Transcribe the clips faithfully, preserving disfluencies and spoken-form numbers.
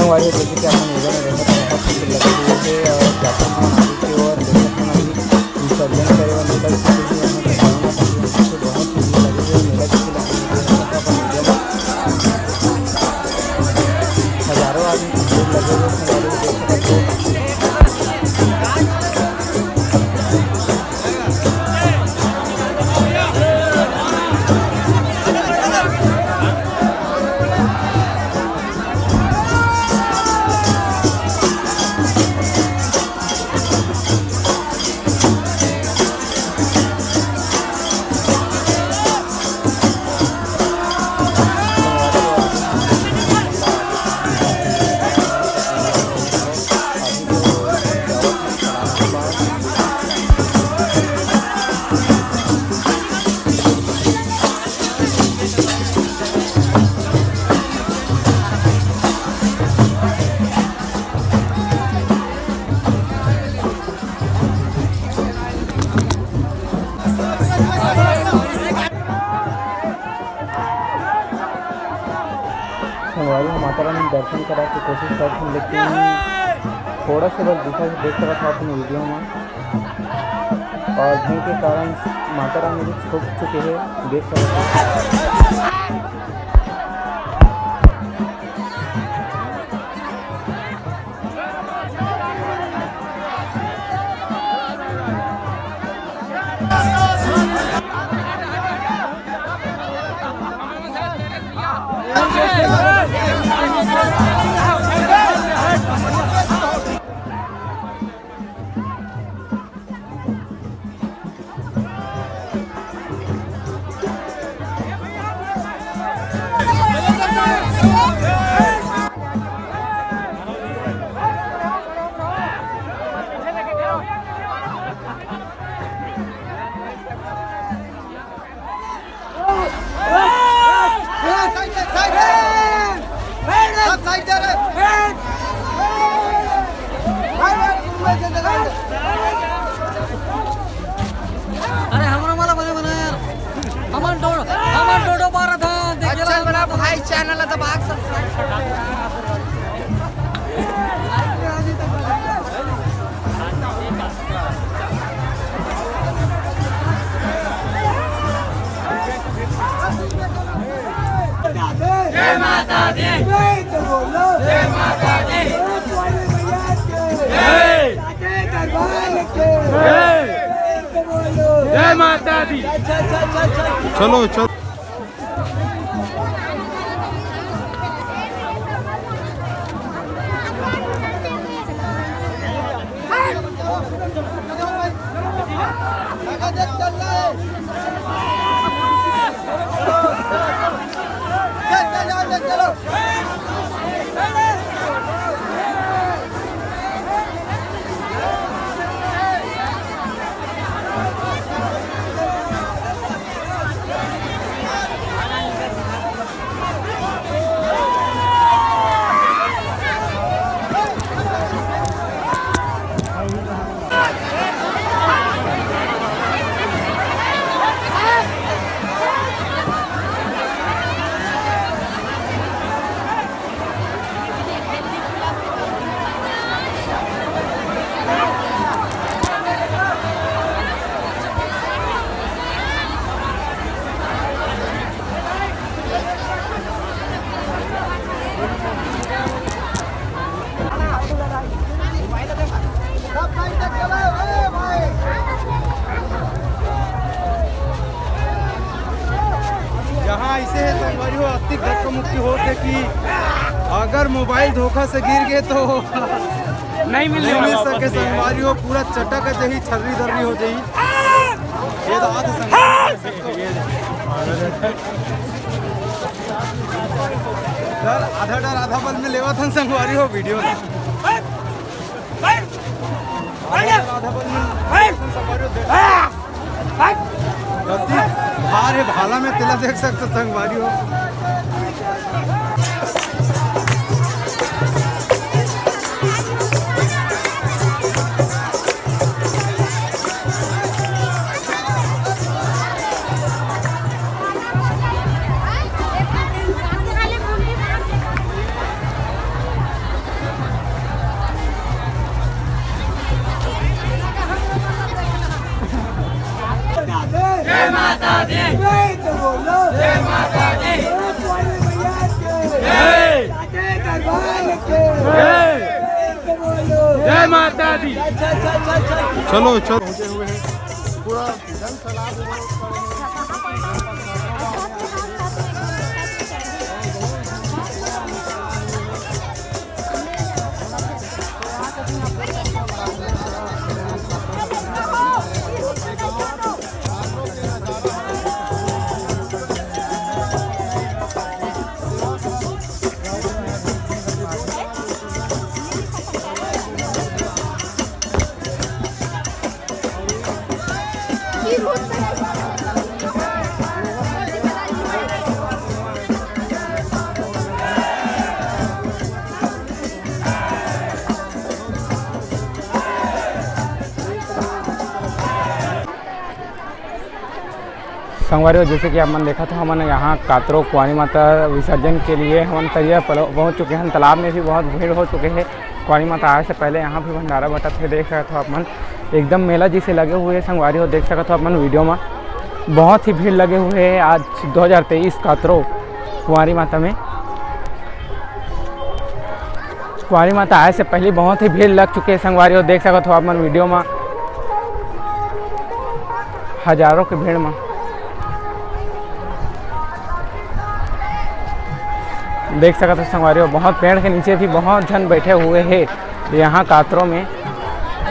संगवारी हो, जैसे कि अपन वीडियो में देखत हन, बहुत भीड़ लगे हुए हे और जापान के ओर देखत हन अभी विसर्जन करे बर निकल चुके हे। यहाँ पे कोरोना के वजह से बहुत भीड़ लगे हुए हे, मेला जैसे लगे हुए हे। अपन वीडियो में हजारों आदमी की भीड़ लगे हुए हे, संगवारी हो, देख सकत हो। संगवारी हो, माता रानी दर्शन करा के कोशिश करथन, लेकिन थोड़ा से बस दिखा देख सकत हो अपन वीडियो में। और भीड़ के कारण माता रानी भी छुप चुके हैं, देख सकते हो। अरे, हमरा वाला बने बना यार। हमन डोडो, हमन डोडो पारा था, देख अच्छा बना भाई, चैनल है तो भाग सब्सक्राइब। जय माता दी। जय माता दी। जय। दरबार के। जय। जय माता दी। चलो, चलो। यहाँ ऐसे है संगवारी हो, अतिक धक्का मुक्की होत है कि अगर मोबाइल धोखा से गिर गए तो नहीं मिल नहीं मिल सके संगवारी हो, पूरा चटक जही, छर्री दर्री हो जही। ये तो आज संगवारी हो, ये चल, आधा डर आधा बल में लेवा था संगवारी हो वीडियो में। आधा डर आधा बल में संगवारी हो, देख। गलती भार है भाला में तेला देख सकते संगवारी हो। जय माता दी। जय तो बोलो। जय माता दी। जय काली मैया की। जय। साचे दरबार की। जय। जय तो बोलो। जय माता दी। चल, चल, चल, चल, चल। चलो, चलो। पहुंचे हुए हैं। पूरा जन सैलाब हुआ है। संगवारी हो, जैसे कि आप मन देखत हो, हमन यहाँ कातरो कुंवारी माता विसर्जन के लिए हमन तरिया पल-, पहुँच चुके हैं। तालाब में भी बहुत भीड़ हो चुके हैं। कुंवारी माता आए से पहले यहाँ भी भंडारा बटत हे, देख सकत हो आप मन, एकदम मेला जैसे लगे हुए हैं। संगवारी हो, देख सकत हो आप मन वीडियो में, बहुत ही भीड़ लगे हुए हैं आज दो हज़ार तेईस कातरो कुंवारी माता में। कुंवारी माता आए से पहले बहुत ही भीड़ लग चुके हैं संगवारी हो, देख सकत हो आप मन वीडियो में, हजारों के भीड़ में देख सकत हो संगवारी हो, बहुत पेड़ के नीचे भी बहुत झन बैठे हुए हैं यहाँ कातरों में।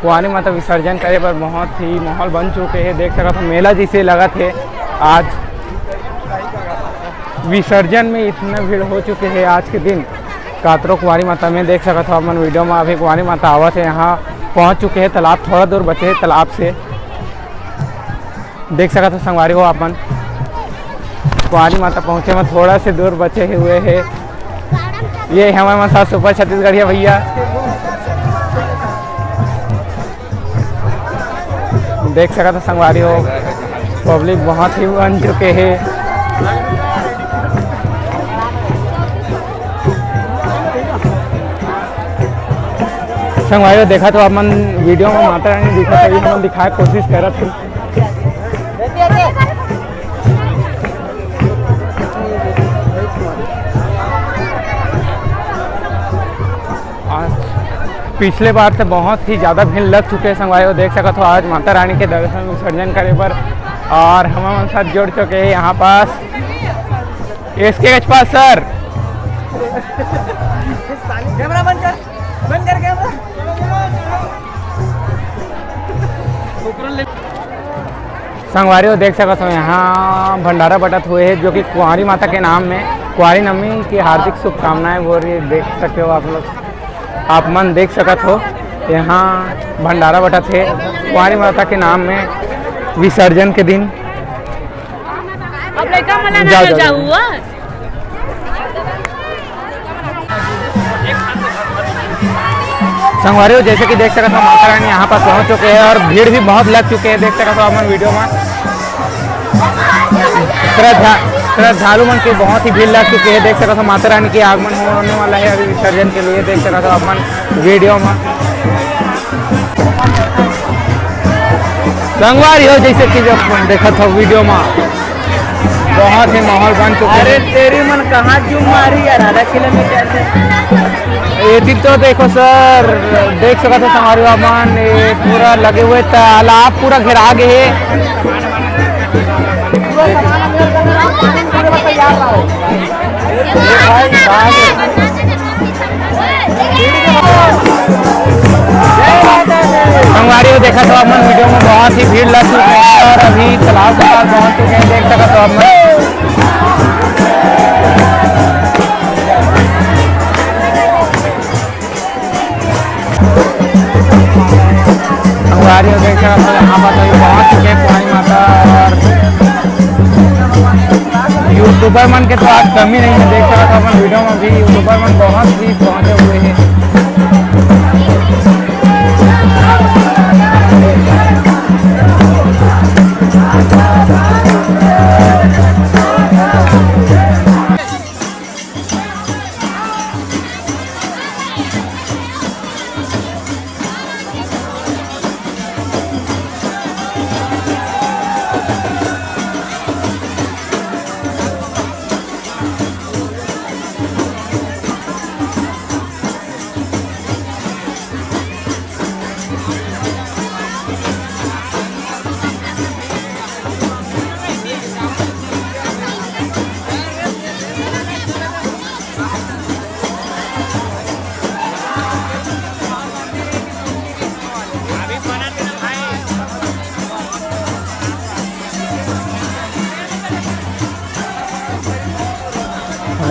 कुंवारी माता विसर्जन करे बर बहुत ही माहौल बन चुके हैं, देख सकत हो मेला जैसे लगत है आज। विसर्जन में इतना भीड़ हो चुके हैं आज के दिन कातरो कुंवारी माता में। देख सकत हो आप मन वीडियो में, अभी कुंवारी माता आवत है, यहाँ पहुँच चुके हैं। तालाब थोड़ा दूर बचे है तालाब से, देख सकत हो संगवारी हो आप मन, कुंवारी माता पहुँचे में थोड़ा से दूर बचे हुए है। ये हमारे मन साथ सुपर छत्तीसगढ़िया भैया, देख सकत हो संगवारी हो, पब्लिक बहुत ही बन चुके हैं। संगवारी हो, देखत हो आप मन वीडियो में माता रानी दिखत हे, हमन दिखाए कोशिश करत हन। आज पिछले बार से बहुत ही ज़्यादा भीड़ लग चुके हैं संगवारी हो, देख सकत हो आज माता रानी के दर्शन विसर्जन करे बर, और हमन साथ जुड़ चुके हैं यहाँ पास एस के एच पास सर। कैमरा बंद कर, बंद कर कैमरा। संगवारी हो, देख सकत हो यहाँ भंडारा बटत हुए है, जो कि कुंवारी माता के नाम में कुंवारी नवमी की हार्दिक शुभकामनाएं बोल रही है। देख सकते हो आप लोग, आप मन देख सकत हो यहाँ भंडारा बटत है कुंवारी माता के नाम में विसर्जन के दिन। अब लइका मन ला जाओ, ना जाओ, जाओ। संगवारी हो, जैसे कि देख सकत हो माता रानी यहाँ पास पहुँच चुके हैं और भीड़ भी बहुत लग चुके हैं, देख सकत हो अपन वीडियो में। श्रद्धा श्रद्धालु मन के बहुत ही भीड़ लग चुके हैं, देख सकत हो माता रानी के आगमन होने वाला है अभी विसर्जन के लिए, देख सकत हो अपन वीडियो में। संगवारी हो, जैसे कि जब देखत हो वीडियो में, बहुत ही माहौल बन चुके हैं। अरे तेरी मन कहाँ जूम मारी यार, आधा किलोमीटर से। ये चीज तो देखो सर, देख सकत हो संगवारी हो अपन, ये पूरा लगे हुए तालाब पूरा घेरा गए है। संगवारी हो, देखत हो अपन वीडियो में बहुत ही भीड़ लग चुके हैं और अभी तालाब के पास पहुंच चुके हैं, देख सकत हो अपन। संगवारी हो, देख सकत हो यहाँ पर तो ये पहुँच चुके हैं कुंवारी माता और यूट्यूबर मन के तो आज कमी नहीं है, देख सकत हो अपन वीडियो में भी यूट्यूबर मन बहुत ही पहुँचे हुए हैं।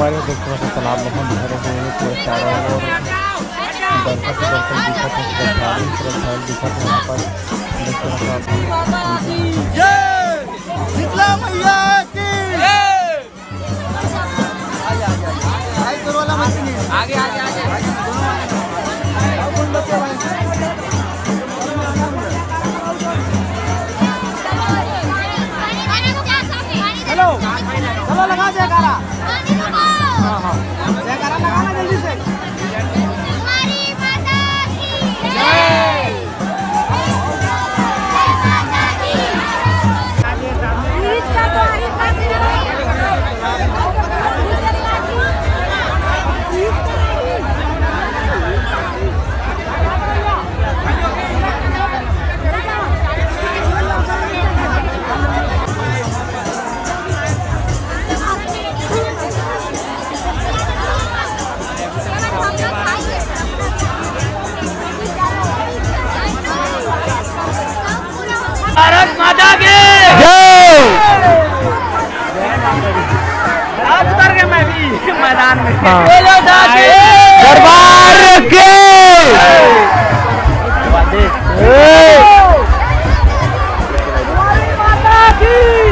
हमारे दोस्तों से तालाब में हम भरे हुए हैं, पूरे चारों ओर दर्शक ही दर्शक दिखत हैं, श्रद्धालु ही श्रद्धालु दिखत हैं यहाँ पर। देख सकत हो आप। जय शीतला मैया की। जय। आगे, आगे, आगे। हेलो, चलो लगा जयकारा। हाँ, हाँ। जयकारा लगाना जल्दी से। हमारी माता की जय। भारत माता की जय। आज उतर गए मैं भी मैदान में। हाँ। बोलो साथी। दरबार की।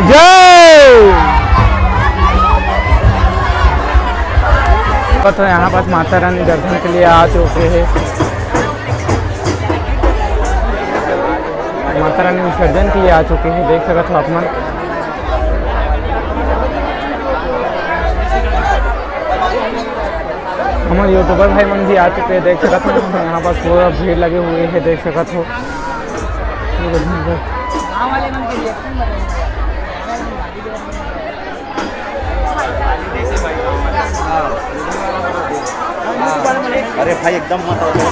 जय। तो यहाँ पास माता रानी दर्शन के लिए आ चुके हैं। माता रानी विसर्जन के लिए आ चुके हैं, देख सकत हो आप मन। हमर YouTuber भाई मन भी आ चुके हैं, देख सकत हो। यहाँ पर पूरा भीड़ लगे हुए हैं, देख सकत हो। अरे भाई, एकदम मत आओ।